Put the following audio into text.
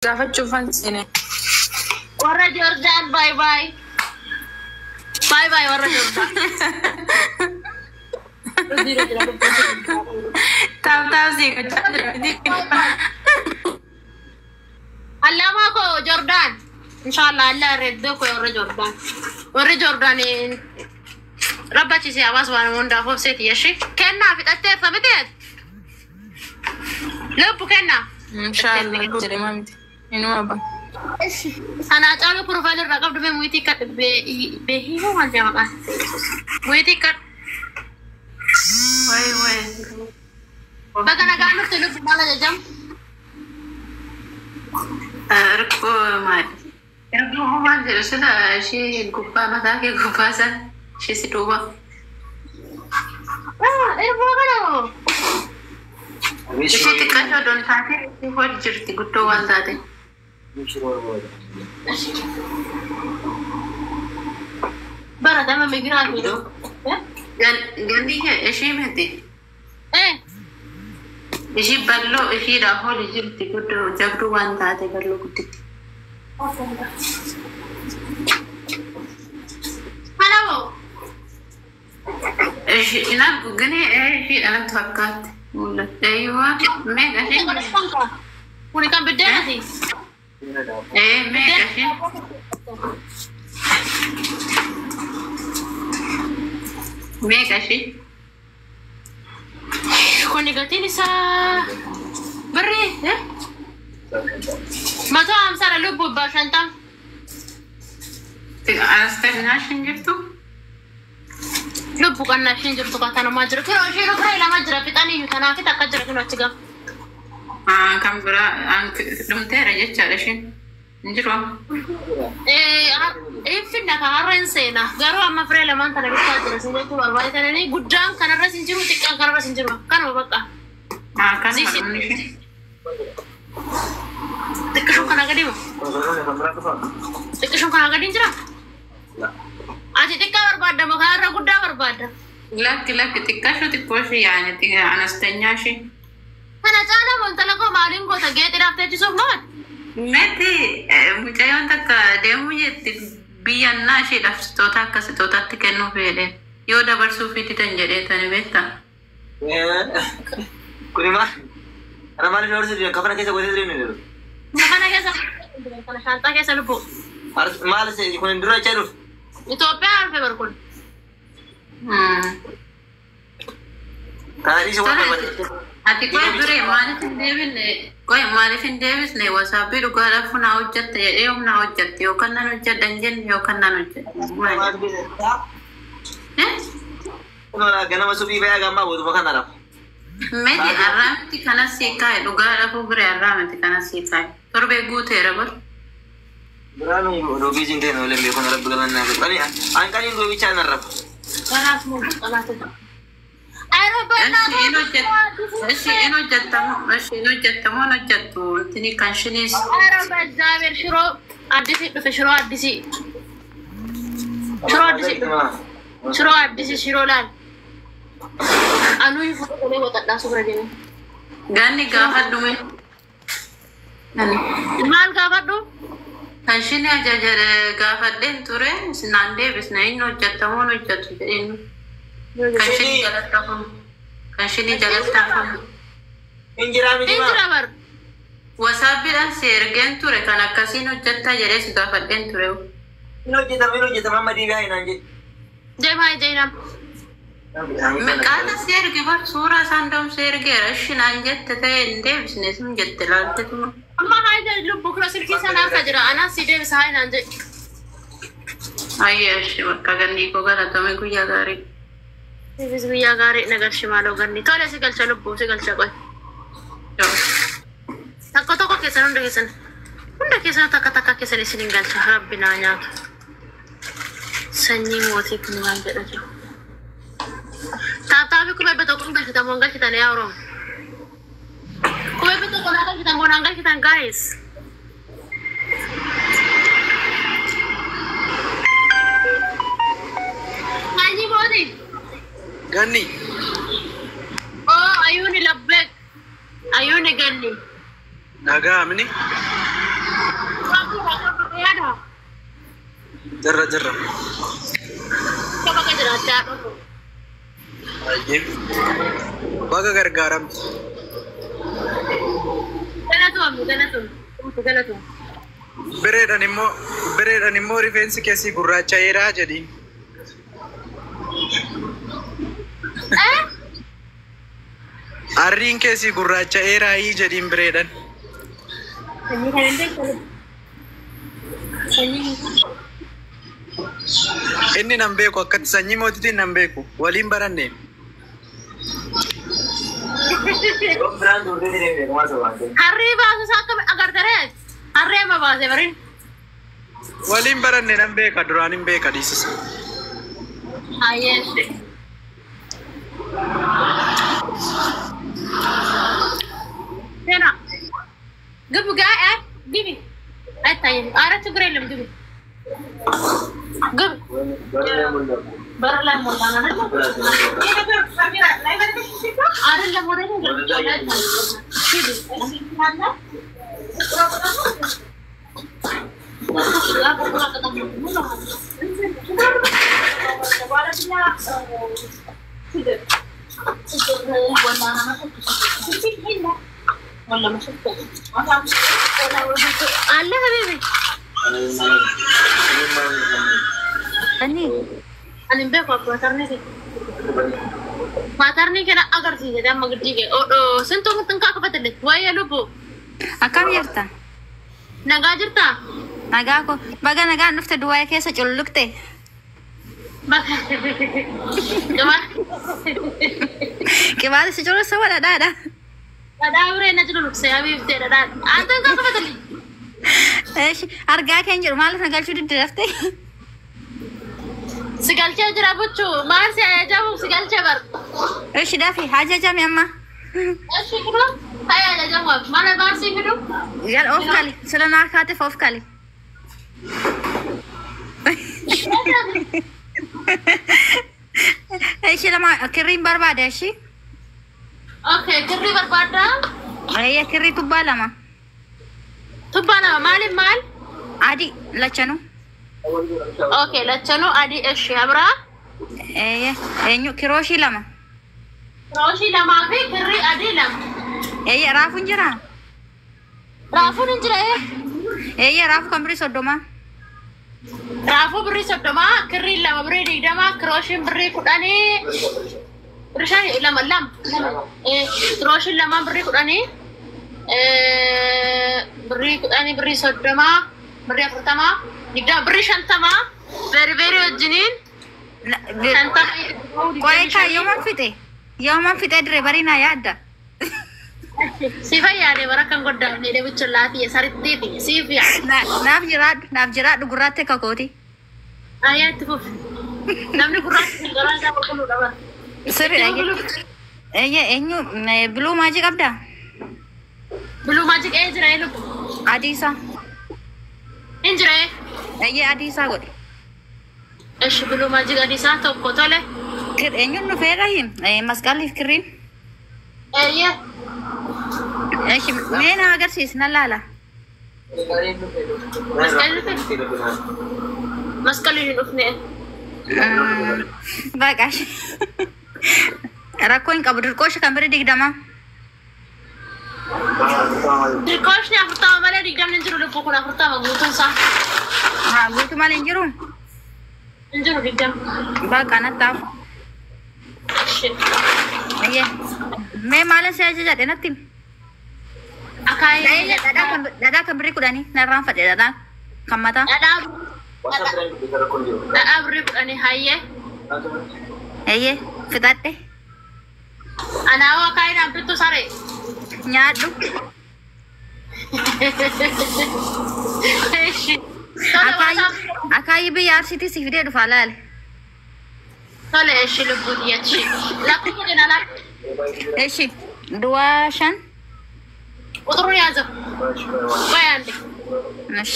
Gaafachuufan seene. Warra Jordaan, bye bye. Bye bye warra Jordaan. Tap tap sii gochaa jira miti. Allaamaa koo Jordaan. Inshallah Allah reddoo koo warra Jordaan. Warri Jordaan rabbachiisee hawaasa waan hundaaf obseeti yeshi. Kennaa fixatteerta miti? Lubbu kennaa. Inshallah jedhee miti. Inuma ba. Sanaa caalu profile irraa qabdu mee muyitii kadhu beehii maal jedhama maqaan? Muyitii kadhu. Wayi wayi. Baga nagaan dhufte lubbu, maal ajajam? Ergoo maali? Ergoo maal jedhu sila ishee gubbaa mataa kee gubbaa san ishee si duuba. Ergoo kana moo? Ishee xiqqaashoo doon taate ishee hojii jirti guddoo waan taate. Baratama migiraa fi Gandi ishee miti. Eh. Ishee bal'oo isheedhaaf hojii jirti guddoo jabduu waan taate bal'oo gudditti. Kana moo? Ishee gini isheedha natti fakkaatti. Mul'atte eeyyuu meeqa ishee? Kuni kan biddeenati. Ee, meeqa ishee? Meeqa ishee? Kuni gatiin isaa birrii 150dha lubbu 50. Asternaash hin jirtu? Lubbu qannaa isheen jirtu katanumaa jira. Kiroo isheen ofirra lama jira fixaniyyuu tanaaf takka jira kinoo achi gama. Kan biraa dhumteera jechaadha isheen. Hin jiru. Finna kan har'a hin seena. Garuu amma firee lamaan tana bittaa jira. Sin jechuu barbaadetananii guddaan kanarras hin jiru, xiqqaan kanarras hin jiru. Kanuma bakka. Kan dhumni ishee. Xiqqishuun kanaa gadi moo? Xiqqishuun kanaa gadi hin jira? Ati xiqqaa barbaadda moo kanarra guddaa barbaadda? Lakki lakki, xiqqaashoo xiqqoo ishee yaani anastenyaa ishee. Kana caalaa wantala koo maaliin goota, geexidhaaf teechisuuf maal? Miti, mucayyoon takka deemuu jetti biyyannaa isheedhaaf sitoota akka sitootaatti kennuuf jedhee yoo dabarsuu fiditan jedhee tani beektaa. Kuni maal? Kana maaliif na horsiisu? Kafana keessa godhee jireenya jiru. Kana keessa kana shaanxaa keessa lubbu. Maal kun dura jechaa dhufu? Itoophiyaa arfe bar kun. Kana dhiisi waan barbaade. Ati qoy duree maaliif hin deebisne? Qoy maaliif hin deebisne? Wasaabbii dhugaadhaaf naa hojjette jedhee yoom naa hojjette yookaan nan hojjedha hin jenne yookaan nan hojjedha. Ganama suphii bayaa gammaa booduma kana rafu. Miti, har'aa miti kanas sii kaa'e, dhugaadhaaf biree har'aa miti kanas sii kaa'e. Torbee guuteera bar. Biraan roobii siin ta'e oolee beekon rabbi galannaa fi qani an qaniin roobichaa nan rafu. Kanaaf moo qalaate. Eshi in hojjettamu, eshi in hojjettamu, hin hojjettu intini kan shiniis. ኧረ በእግዚአብሔር ሽሮ አዲስ dhufe, ሽሮ አዲስ፣ ሽሮ አዲስ፣ ሽሮ አዲስ፣ ሽሮ laal anuu fuudhee qoxadhaa suura deeme. Ganni gaafadhu mee. Maal gaafadhu? Kan shinii ajaja gaafadheen ture naan deebisne, inni hojjettamu hin hojjettu jedheen. Kan shinii jalatti hafamu. Kan shinii jalatti hafamu. Injiraa miti maa? Injira bar. Wasaabbiidhaan si ergeen ture kan akkasiin hojjettaa jedhee si gaafadheen ture. Hin hojjetama, hin hojjetama, amma diigaa hinaan jedhe. Deemaa jeenam. Qaala si erge bar, suuraa isaan da'umsa ergeera ishi naan jette ta'e hin deebisne sun jette laaltetuma. Amma haa lubbu kira silkii sana harka jira. Anaas si deebisa haa naan jedhe. Ayyee, ishi bakka gannii koo galatame, guyyaa gaarii. Deebis guyyaa gaarii nagarshi maaloo ganni. Tole, si galcha lubbu, si galcha qoy. Takka tokko keessan, hunda keessan. Hunda keessan takka takka keessan isin hin galcha. Rabbi naa nyaatu. Sanyii mootii kun waan jedha jiru. Tap tapii 100,000 hin galchitan moo hin galchitan yaa Oromoo? 100,000 naa galchitan moo naan galchitan, guys? Sanyii mootii. Ganni. Oh, ayuuni labbek. Ayuuni ganni. Nagaa mini. Yaada. Jirra jirra. Bakka jiraachaa dhufu. Baga gargaaramte. Galatoomne galatoomne. Galatoomne. Bireedhaan immoo rifeensi keessi gurraacha'eera jedhiin. Arriin keessi gurraacha'eeraayii jedhiin bireedhaan. Inni nan beeku akkatti sanyii mootitiin nan beeku waliin baranne. Harree baasu isaa akka agartaree harree amma baase bariin. Waliin baranne nan beeka duraan hin beeka dhiisisa. Ayeeshe. Sena. ግቡ ጋ ግቢ አይታይም። ኧረ ችግር የለም ግቢ ግቢ። በር ላይ ሞላ ነው አይደለም? ወደ አለ ሀቢቢ ani beeku maatarni kana agarsiise amma giddii kee sintuu tinkaa kafatille waa'ee lubbu. Akkam jirta? Nagaa jirtaa? Nagaa ko baga nagaan dhufte Dubaay keessa culluqte. Qibaata si culluqsa wa dhadhaadha? Dhadhaa biree na culluqse habiibtee dhadhaa. Antan kaa kafatille. Eeshi argaa keen jedhu maaliif na galchuu didde daftee? Si galchee jira buchuu maal si ajajamu si galchee bar. Eeshi dafi ajajami amma. Eeshi fidu haa ajajamu maal maal si fidu. Jal of kali sila naa kaateef of kali. Eeshi lama kirriin barbaada eeshi. Okay kirrii barbaada. Eeyya kirrii tubbaa lama. Tubbaa lama maaliif maal? Adii lachanuu. Okay lachanuu adii eeshi abraa. Eeyya eenyu kirooshii lama. Kirooshii lamaa fi kirrii adii lama. Eeyya raafuun jiraa? Raafuun hin jira ee. Eeyya raafuu kan birrii 30. Raafuu birrii 30, kirriin lama birrii 20, kirooshiin birrii 10, birrii 5 lama lama kirooshiin lama birrii 10, birrii 10 birrii 30, birrii 40, 20 birrii 50 beerbeerii wajjiniin 50. Qo'ee kaa yooman fixe? Yooman fixe diree barinaa yaadda? Si fayyaade bara kan goddaafne deebicha laatiye sarittiiti siif yaadde. Naaf jiraadhu gurraatti akka kooti. Ayyaa itti fufi. Namni gurraatti garaan isaa qulqulluu qaba. Sirriidha. Eeyya eenyu biluu maajii qabdaa? Biluu maajii ee jira ee lubbu. Adii isaa. Hin jira ee. Eeyya adii isaa godhe. Eshi biluu maajii adii isaa tokko tole. Eenyuun dhufeera hin masqalliif kirriin? Eeyya. Eshi mee na agarsiisi na laala. Masqalli hin dhufne. Baqa rakkoo hin qabu dirqooshi kan birrii 20. Dirqooshni 40 malee 20 hin jiru lubbuu kun 40 guutuun isaa. Haa guutuu malee hin jiru? Hin jiru 20. Baqa natti hafu. Eeyya mee maalin si ajajadhe natti himi? Akaayii. Dhadhaa kan birrii 10 narraan fadhe dhadhaa kan mataa. Dhadhaa birrii 10 hayyee. Eeyyee fixadhe. Anaawoo akaayii bittu saree. Nyaadhu. Akaayii biyya Arsiitii si fidee dhufa laale. Tole eshi lubbuu xiyyachi. Lakkoofsa jenna laal. Eshi duwwaa 5. ቁጥሩን ያዘው። ቆይ አንዴ። እሺ